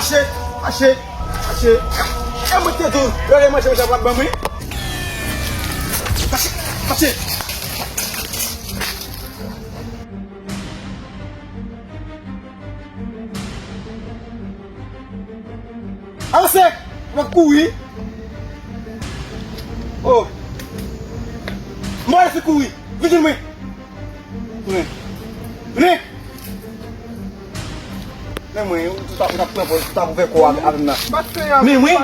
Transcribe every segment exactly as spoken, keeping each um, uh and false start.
Mache, mache, mache. E mwen te di w, lè w manje, manje ap ban mwen. Mache, mache. Avanse! W ap kouri! Oh! Mwen se kouri! Vin jwenn mwen! Vini! Vini! Men mwen, ou t ap, ou t ap pran pòz, ou t ap ouvè kò w avè m nan. Men mwen!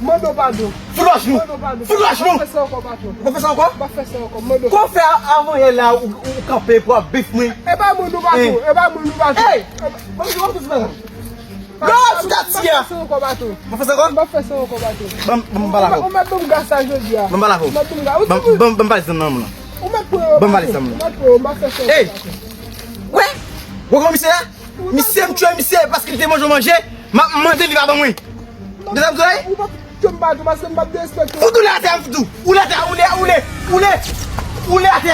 Mande w padon. Fout lòch nou! Mande w padon. Fout lòch nou! M pa fè sa ankò, patwon. Ou pa fè sa ankò? M pa fè sa ankò. Mande w padon. Kò w fè avan yè la, ou, ou kanpe pou w ap bif mwen. E pa mande w padon. E pa mande w padon. Ey! Mwen, mwen, mwen, mwen, Yo, sou dati a. M pa fè sa ankò, patwon. Ou pa fè sa ankò? M pa fè sa ankò, patwon. Ban m, ban m pale avè w. Ou mèt ban m gaz sa jodi a. Ban m pale avè w. Ou mèt ban m gaz. Ban m, ban m, ban m pale sa nan men w la. Ou mèt pran yo, patwon. Ban m pale sa nan men w la. Ou mèt pran yo, m pa fè sa ankò, patwon. Ey! Wè, wè, wè, misye a? Misye, paske l te manje w manje, m ap mande li pa ban mwen. Ou pa fout yo m patwon, paske m p ap derespekte w. Fout ou lè atè, m fout ou. Ou lè atè, ou lè, ou lè, ou lè, ou lè atè.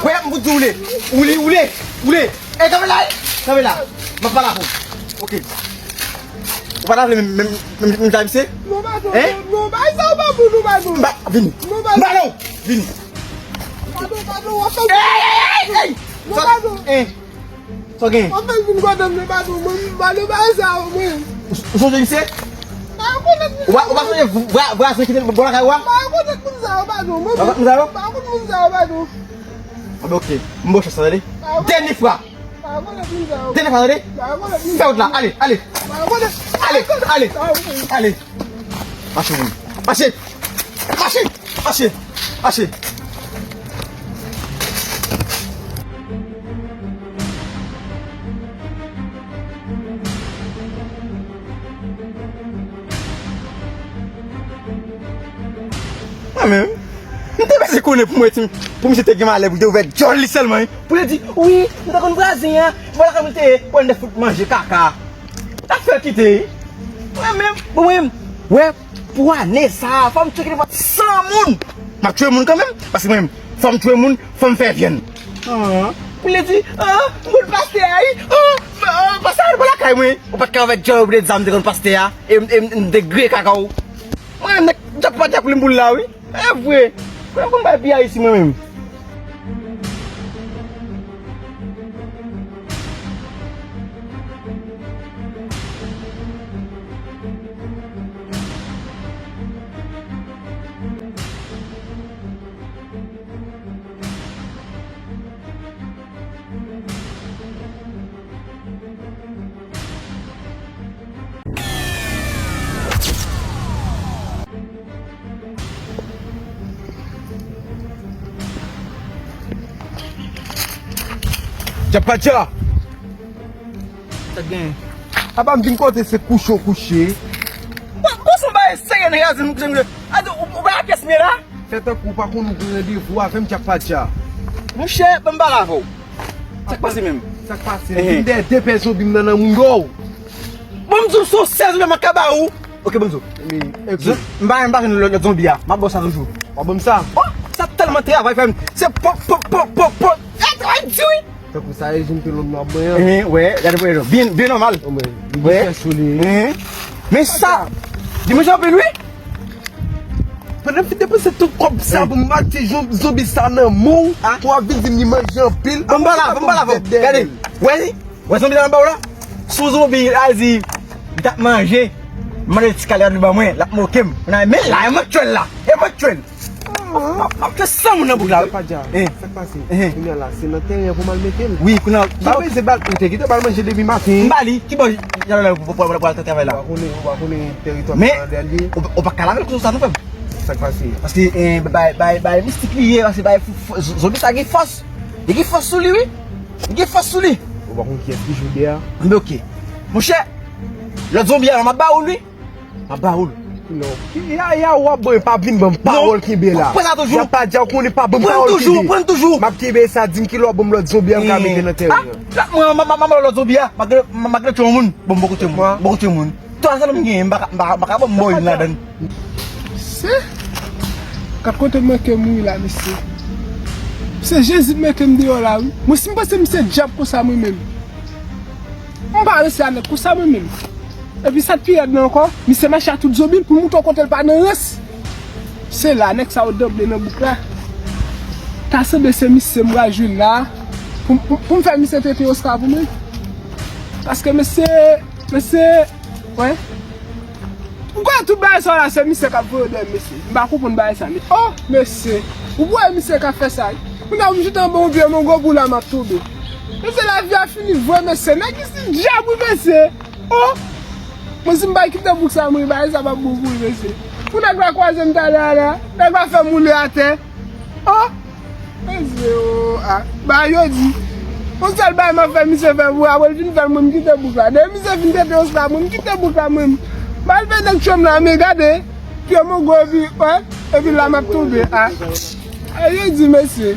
Wè, m fout ou lè. Ou lè, ou lè, ou lè. E, kanpe la, e. Kanpe la. M ap pale avè w. Ok. Ou pa ta vle menm, menm, menm, menm jan misye? Non, patwon, non, non, bagay sa yo pa bon, non, patwon. M pa, vini. Non, patwon. M pa non. Vini. Patwon, patwon, w ap fè. Ey, ey, ey, ey! Non, patwon. Sa w gen? W ap fè l vin kote m, non, patwon. Mwen, m pa nan bagay sa yo, mwen. Ou, ou sonje misye? M pa rekonèt misye. Ou pa, ou pa sonje vwa-, vwazen ki te bò lakay ou a? M pa rekonèt moun sa yo, patwon. Mwen, ou pa konn moun sa yo? M pa konn moun sa yo, patwon. A, ben, ok. M ba w chans la, tande. Dènye fwa. Dènye fwa, tande. Fè wout la. Ale, ale. Ale, ale, ale. Mache, moun. Mache. Mache. Mache. Mache. Mwen menm, m te bezwen konnen pou mwen, pou misye te gen malè pou l te ouvè djòl li sèlman, wi. Pou l di, wi, m te konn vwazen an, bò lakay mwen l te ye, pou l te fout manje kaka. L ap fè l kite, wi. Mwen menm, bon, mwen menm, wè, pou ane sa a, fò m tcheke devan san moun. M ap tchwe moun kanmenm, paske mwen menm, fò m tchwe moun, fò m fè vyann. Ah, pou l di, ah, m konn pastè a, wi. Ah, ah, pastè a bò lakay mwen. Ou pa t ka avèk djòl ou pou l te di sa m te konn pastè a, e m, e m, m te griye kaka w. Mwen menm, nèg djab pa djab li m pou l la, wi. E vre. Mwen konn bay pi a isi mwen menm. Djab pa djab. Sa k genyen? Apa m vin kote se kouche w kouche. Bon, bon, se yon bagay serye nèg la di m, di m, di m, a di, ou, ou pa nan pyès mwen la? Fè tankou w pa konn ou gen randevou avè m, djab pa djab. Monchè, ban m pale avè w. Sa k pase menm? Sa k pase? Ehe. Vin dèyè de pè zonbi m nan, nan moun yo. Bon, m di w, se yon sèl zonbi m ka ba ou. Ok, bon, m di w. Wi, ok. Zon-, m pa, m pa jwenn lòt, lòt zonbi a. M ap ba w sa toujou. W ap ban m sa? Oh, sa tèlman travay, frè m. Se pòp, pòp, pòp, pòp, pòp. E travay di, wi. Tankou sa, e jwenn ke lòm nan ap ban an. Ehe, wè, gade pou e byen, byen nòmal. Wè. Byen fè sou li. Ehe. Men sa, di mwen jan anpil, wi. Pandan m fin depanse tout kòb sa pou m achte zon-, zonbi sa nan men w, pou w ap vin di m li manje anpil. Ban m pale, ban m pale avè w. Gade, wè, wè zonbi sa m ba w la? Si w zonbi, a di, li t ap manje, m mande ti kale a ban mwen, l ap moke m. Men la, e mwen k tchwe l la, e mwen k tchwe l. M ap, m ap fè san moun nan bouk la, wi. Djab pa djab. Sa k pase? Kounye a la, se nan teren an pou m al mete l. Wi, kounye a. M pa bezwen ba l, ou te kite ba l manje depi maten. M ba li, ki bò y al la pou, pou, pou, pou al travay la? Ou pa konnen, ou pa konnen teritwa pa nan dèyè l ye. Men, ou, ou pa ka lave l konsa non, frè m. Sa k pase? Paske, eh, bay, bay, bay mistik li ye, paske bay fou, fou, z-, zonbi sa gen fòs. Li gen fòs sou li, wi. Li gen fòs sou li. Ou pa konn kiyès ki jwe dèyè a? Men ok. Monchè, lòt zonbi a, m ap ba ou l, wi. M ap ba ou l. Non. Yaya, w ap ban, pa vin ban m pawòl kenbe la. Pran sa toujou. Djab pa djab, ou konnen pa ban m pawòl kenbe. Pran toujou, pran toujou. M ap kenbe sa, di m kilè w ap ban m lòt zonbi a, m ka mete nan teren an. Ah, mwen, m ap, m ap, m ap lòt zonbi a. M ap, m ap, m ap tchwe yon moun. Bon, m poko tchwe moun. M poko tchwe moun. Twa sèl m gen, m pa ka, m pa, m pa ka ban m bò youn ladan. Se, gad kote m manke mouri la, mesye. Se Jezi k mete m deyò la, wi. Mwen, si m panse m se djab konsa, mwen menm. M pa resi a nèg konsa, mwen menm. Epi sa k pi rèd nan ankò, misye mache a tout zonbi l pou montre w kote l pa nan rans. Se la, nèg sa yo danble nan bouk la. Ta sanble se misye m pral jwenn la. Pou, pou, pou m fè misye trete Oscar pou mwen. Paske mesye, mesye, wè. M kwè tout bagay sa yo la, se misye k ap voye yo dèyè m, mesye. M pa konprann bagay sa, mesye. Oh, mesye. Ou kwè misye k ap fè sa, wi. Kounye a, m jete anba yon pye mango pou la, m ap tonbe. Mesye, lavi a fini vre, mesye. Nèg isi dyab, wi, mesye. Oh! Mwen, si m pa kite bouk sa, mwen, bagay sa p ap bon pou mwen, mesye. Pou nèg la kwaze m talè a la, nèg la fè m woule atè. Oh! Mesye, oh, ah. Bagay yo di. Yon sèl bagay m ap fè misye fè pou apre l fin fè l, mwen, m kite bouk la. Depi misye fin trete Oscar, mwen, m kite bouk la, mwen. M al fè nèg tchwe m la, men gade. Pye mango, epi, wè, epi la, m ap tonbe, ah. Bagay yo di, mesye.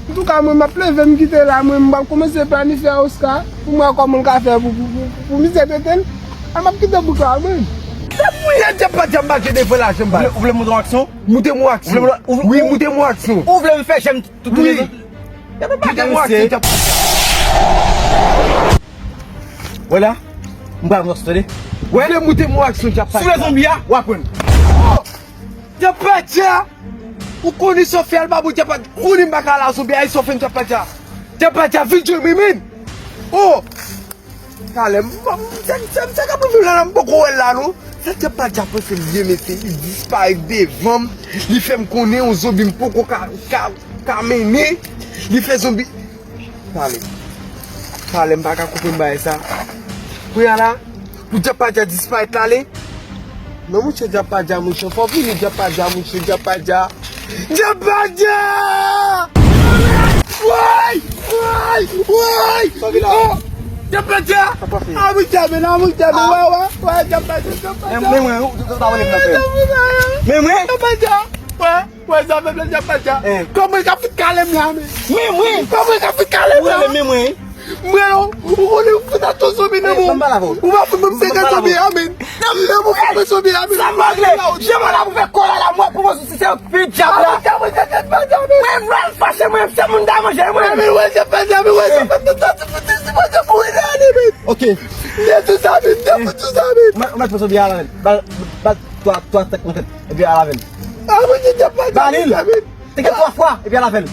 Antouka, mwen, m ap leve, m kite la, mwen, m ap kòmanse planifye a Oscar, pou m wè kòman l ka fè pou, pou, pou, pou misye trete l. A, m ap kite bouk la, mwen. Dèyè djab pa djab, m pa gen devan lajan m ba. Ou vle, ou vle montre yon aksyon? Montre m yon aksyon. Ou vle, ou vle, wi, ou, montre m yon aksyon. Ou vle m fè jèm tout, wi. Wi. Dèyè pa djab, montre m yon aksyon, djab. Wè la, m pral mòs, tande. Wè. Ou vle montre m yon aksyon, djab pa djab. Sou le zonbi a, w ap konn. Oh! Djab pa djab! Ou konnen sa w fè, al ba mwen djab pa djab. Konnen m pa ka la zonbi a, sa w fè m djab pa djab. Djab pa djab, vin jwenn mwen, men. Oh! Talè, m, m, m, sa, sa, sa k ap rive la, la, m poko wè l la, non. Sa djab pa djab panse l ye, mesye, li disparèt devan m. Li fè m konnen yon zonbi m poko ka, ka, ka mennen. Li fè zonbi. Talè. Talè, m pa ka konprann bagay sa. Kounye a la, pou djab pa djab disparèt la, ale. Non, monchè, djab pa djab, monchè, fò w vini, djab pa djab, monchè, djab pa djab. Djab pa djab! Woy! Woy! Woy! Oh! Djab pa djab! Ah, monchè, men, ah, monchè, men, wè, wè, wè, djab pa djab, djab pa djab. Men mwen, ou, ou ta vle m nan fè. Men mwen. Djab pa djab, wè. Wè, sa fè plezi ap pati a. Eh. Kòman l ka fout kale m la, men? Men mwen. Kòman l ka fout kale m la? Ou rele men mwen. Mwen, non, ou konnen ou fout a tout zonbi nan men w. Ou pa fout ban m senkant zonbi a, men. Nan men w, ou fout mwen zonbi a, men. Sa m regle? Jan mwen la pou fè kòlè la, mwen pou mwen sou se pi dyab la. Mwen, mwen fache, mwen, se moun ta manje, mwen. Men, wè, se pa sa, men, wè, se pa sa, se pa sa, se pa sa, men. Ok. Jezi sa, men, se pa sa, men. Mwen, mwen pou zonbi a la, men. Ba, ba, twa, twa tèt nan tèt. Epi al avè l. Ah, mwen te djab pa djab. Ba li l. Te gen twa fwa, epi al avè l.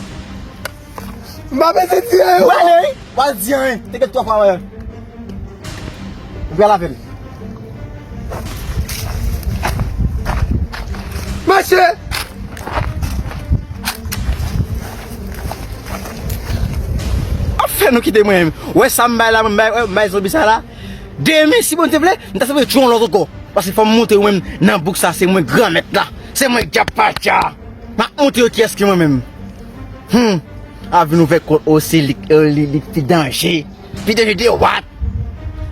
M pa bezwen di anyen. Ba li, pa di anyen. Te gen twa fwa, wè. Epi al avè l. Mache! Ap fè nou kite mwen. Wè sa m bay la, m bay, m bay zonbi sa la. Demen, si Bondye vle, m ta sanble tchon lòt ankò. Paske fò m montre yo menm nan bouk sa, se mwen granmèt la. Se mwen djab pa djab. M ap montre yo kiyès ki mwen menm. Hmm. A vin ouvè kòt osi li, li, li pi danje. Pi danje de wat.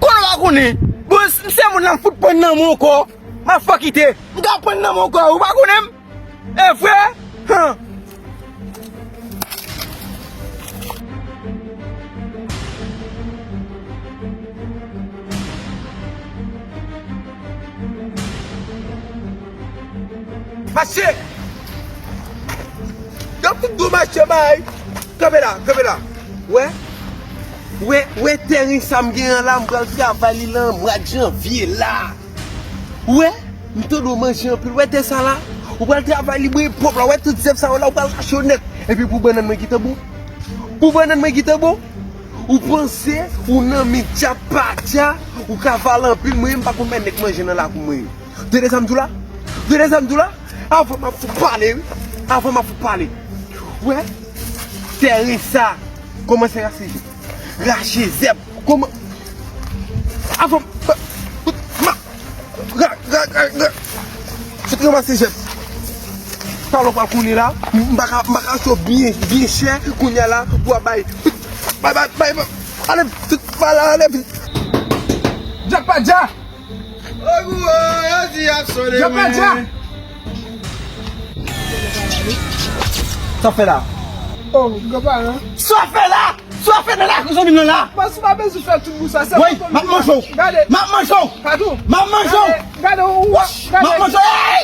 Konnen w pa konnen. Bon, m se moun nan m fout pran nan mwen ankò. M ap fò kite. M ka pran nan mwen ankò. Ou pa konnen m? E vre? Han. Mache! Yo fout gwo mache bay! Kanpe la, kanpe la. Wè? Wè, wè tèren sa m gen an la, m pral travay li lan mwa janvye la. Ou wè, m tande w manje anpil. Ou wè tè sa la? Ou pral travay li byen pwòp la. Ou wè tout zèb sa yo la, ou pral rache yo nèt. Epi pou bannann mwen ki tan bon. Pou bannann mwen ki tan bon. Ou panse ou nan men djab pa djab, ou ka vale anpil. Mwen menm m pa konn bay nèg manje nan lakou mwen yo. Tande sa m di w la? Tande sa m di w la? Avan m ap fout pale, wi. Avan m ap fout pale. Ou wè? Tèren sa. Kòmanse rache zèb. Rache zèb. Kòman? Avan m, ma, ra, ra, ra, ra. Fout ranmase zèb. Talè w pral konnen la. M pa ka, m pa ka achte w byen, byen chè. Kounye a la, pou w ap bay. Bay, bay, bay, bay. Ale, tout, ale, ale. Djab pa djab. Ogou, yo di y ap sone mwen. Sa w fè la? Oh, granparan. Sa w fè la? Sa w fè nan lakou zanmi m nan la? Mas ou pa bezwen fè tout bouch sa, se... Woy, m ap manje w. Gade. M ap manje w. Patou. M ap manje w. Gade, gade, ou, gade. M ap manje w. Hey!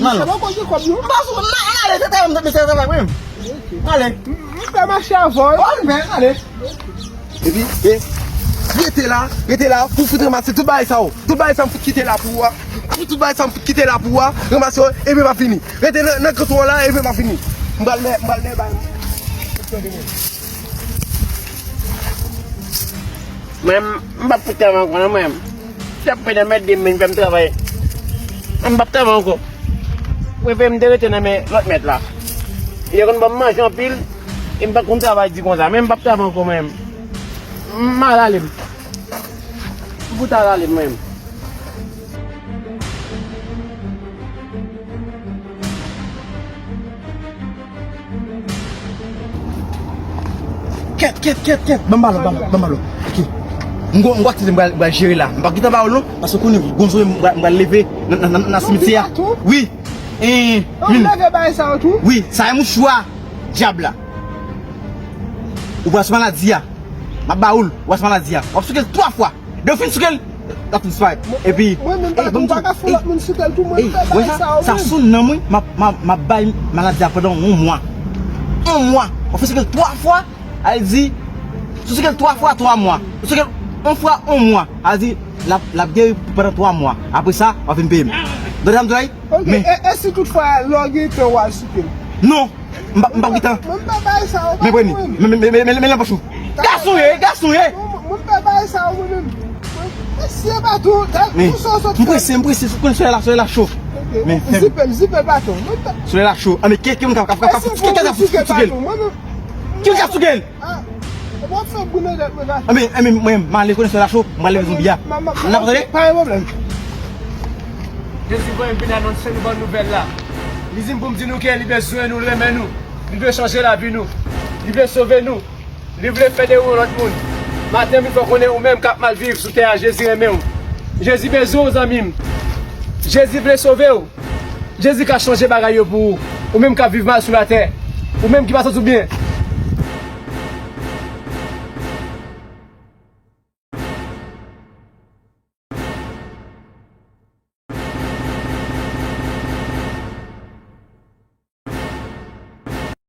Nan, non. Misye poko gen kòb, non. M pa sou, m ale, se travay, m se travay mwen. M ale. M, m fè mache avè w. Oh, men, ale. Epi, e, rete la, rete la, pou fout ranmase tout bagay sa yo. Tout bagay sa m fout kite la pou ou a. Tout, tout bagay sa m fout kite la pou ou a, ranmase yo, epi m ap vini. Rete nan, nan kanton an la, epi m ap vini. M pral men, m pral men bay. Mwen, m p ap fout travay ankò, non, mwen. Chèf mwen nan mèt de men fè m travay. Mwen, m p ap travay ankò. Prefere m te rete nan men lòt mèt la. Yo konn ban m manje anpil, e m pa konn travay di konsa. Men m p ap travay ankò, mwen. M al ale m. M fout al ale m, mwen. Kèt, kèt, kèt, kèt. Ban m balon, ban m, ban m balon. Ok. M gwo, m gwo aktivite m pral, m pral jere la. M p ap gentan ba w non, paske w konnen gon zòrèy m pral, m pral leve nan, nan, nan, nan simityè a. Wi. E, ou leve bagay sa yo tou? Wi, sa e mouchwa dyab la. Ou pral sou maladi a. M ap ba ou l, ou pral sou maladi a. W ap souke l twa fwa. Depi w fin souke l, l ap disparèt. Epi, mwen menm, patwon, ou pa ka fè lòt moun souke l tou, mwen fè bagay sa yo menm. Sa sou nanm wi, m ap, m ap, m ap bay maladi a pandan yon mwa. Yon mwa. W ap fin souke l twa fwa, sa vle di, si w souke l twa fwa, twa mwa. Ou souke l yon fwa, yon mwa. Sa vle di, l ap, l ap geri pandan twa mwa. Apre sa, w ap vin peye m. Tande sa m di w la wi? Ok, e, e si toutfwa lè w gen tan w al souke l? Non. M pa, m pa gentan. Mwen, m pa bay sa yo. Men premye, men, men, men, men, men, men nan pòch ou. Gason ye, gason ye. Mwen, mwen pa bay sa yo, mwen menm. Mesye, patwon, men, ou sot, m prese, m prese, ou konn solèy la, solèy la cho. Ok, men, zipe l, zipe l, patwon. Solèy la cho. A, men, ki, ki moun k ap, k ap, k ap, ki, ki, ki ap souke l? Ki moun k ap souke l? Ah, w ap fè bounadèt mwen gate. Anben, anben, mwen, m ale konnen solèy la cho, m pral leve zonbi a. N ap tande? Pa gen pwoblèm. Jezi voye m vin anonse nou bòn nouvèl la. Li di m pou m di nou ke li bezwen nou, li renmen nou. Li vle chanje lavi nou. Li vle sove nou. Li vle fè de ou yon lòt moun. Maten, m vin fè w konnen ou menm k ap mal viv sou tè a, Jezi renmen w. Jezi bezwen w, zanmi m. Jezi vle sove w. Jezi ka chanje bagay yo pou ou. Ou menm k ap viv mal sou latè. Ou menm ki pa santi w byen.